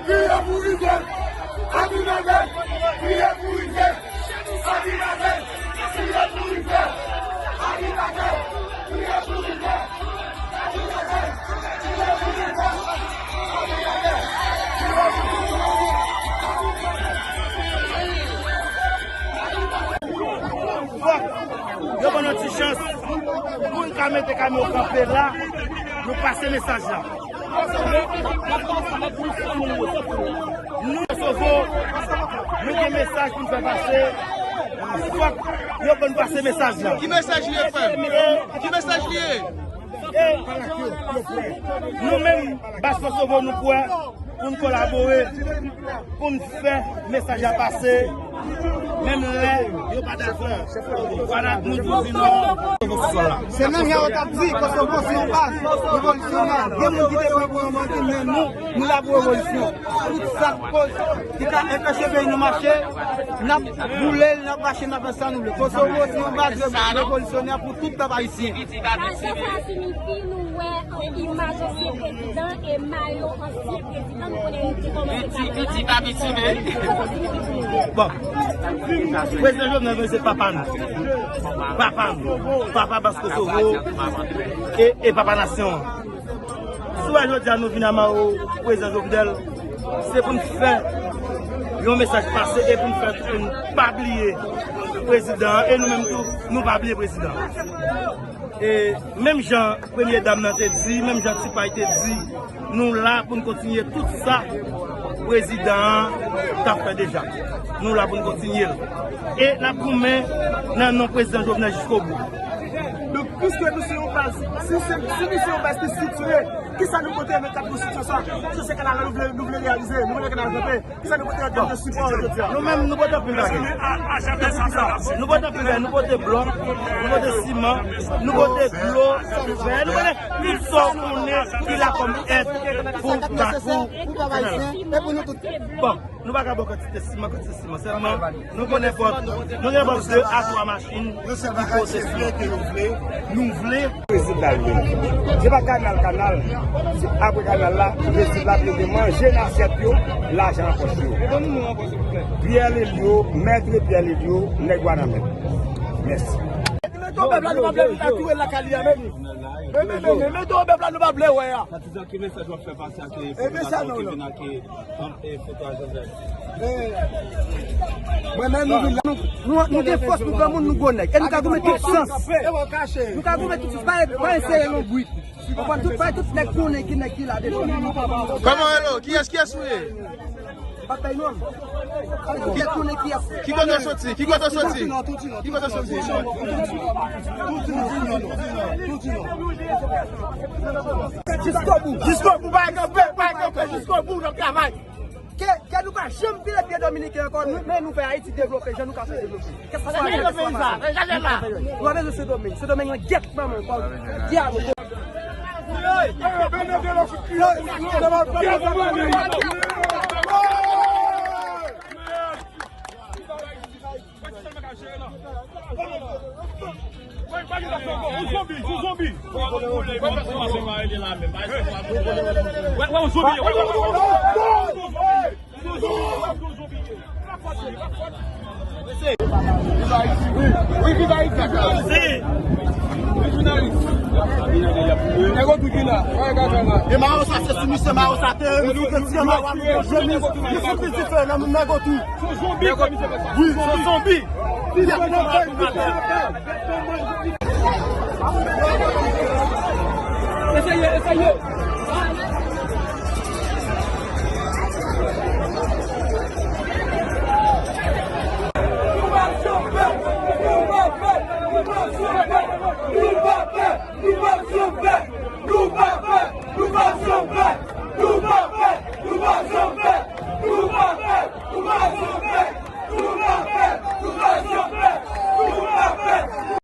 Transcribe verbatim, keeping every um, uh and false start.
Kriye pou Rivel! Abinader! Kriye pou Rivel! Abinader! Kriye pou Rivel! Abinader! Kriye pou Rivel! Fòk yo ban nou ti chans pou n ka mete kamyon kanpe la, nou pase mesaj la. Nou, Kosovo, nou gen mesaj pou n fè pase. Fòk yo ban n pase mesaj la. Ki mesaj li ye, frè m? Ki mesaj li ye? Nou menm, Bas Kosovo, nou prè pou n kolabore, pou n fè mesaj la pase, menm lè yo pa dakò. Fanatik nou toujou di non. Se menm jan yo t ap di Kosovo se yon baz revolisyonè. Gen moun ki te pran pou yon bandi, men nou, nou la pou revolisyon. Tout sa k koz, ki ka enpeche peyi nou mache, n ap boule l, n ap rache, n ap fè sa nou vle. Kosovo se yon baz revo-, revolisyonè pou tout pèp ayisyen. Sa, sa siyifi nou wè imaj ansyen prezidan e mayo ansyen prezidan, nou konnen li di kòman se pa la. Bon, prezidan Jovenel, men se papa nou. Papa nou. Papa Bas Kosovo e, e papa nasyon an. Si w wè jodi a nou vin a mayo prezidan Jovenel, se pou n fè yon mesaj pase e pou n fè tout moun pa bliye prezidan an. E nou menm tou, nou pa bliye prezidan an. E menm jan premye dam nan te di, menm jan Ti Pay te di, nou la pou n kontinye tout sa prezidan an t ap fè deja. Nou la pou n kontinye l. E n ap goumen nan non prezidan Jovenel jiskobou. Donk, piske nou se yon baz, si se, si nou se yon baz ki estriktiye, kisa nou pote nan kad konstriksyon sa? Paske se kanal la nou vle, nou vle reyalize, nou vle kanal kanpe. Kisa nou pote an tèm de sipò jodi a? Nou menm, nou pote anpil bagay. Nou pote anpil bagay. Nou pote blòk, nou pote siman, nou pote dlo, fè, nou pote tout sa w konnen ki la kòm èd pou Bakou. Bon, nou pa ka ba w kantite siman, kantite siman. Sèlman, nou gen nenpòt, nou gen nenpòt de a twa machin ki pote siman. Nou vle Prezidan l menm. Se pa kanal, kanal. Se apre kanal la, prezidan la te manje nan asyèt yo, lajan nan pòch yo. Pierre Lelio, mèt Pierre Lelio, nèg Wanament. Mèsi. Mete w pèp la, nou pa vle vin tou lakay li a menm. Men, men, men, men, mete w pèp la, nou pa vle wè a. Patizan, ki mesaj w ap fè pase ak e popilasyon ki vin ak e, e foto a Jovnèl? Mwen menm, nou vin la. Nou, nou, nou gen fòs, nou granmoun, nou gwo nèg. E nou ka goumen tout sans. Nou ka goumen tout sans. Pa, pa eseye lonbrit. Konprann tout, pa tout nèg konnen ki nèg ki la devan. Kòman, hello? Kiyès, kiyès ou ye? Pa pèy non. Kiyès konnen kiyès? Ki kote w soti? Ki kote w soti? Ki kote w soti? Jiskobou. Jiskobou, pa kanpe, pa kanpe, jiskobou, n ap travay. Ke, ke nou pa janm vire pye dominiken ankò, nou, men nou fè Ayiti devlope, jan nou ka fè devlope. Kèlkeswa jan nou fè, nou pa bezwen Sendomeng. Sendomeng lan gyèt manman, pa di a nou. E mayo sa se sou misye, mayo sa te, misye te tiye mayo a, misye te tiye mayo a. Wi, se zonbi. Eseye, eseye.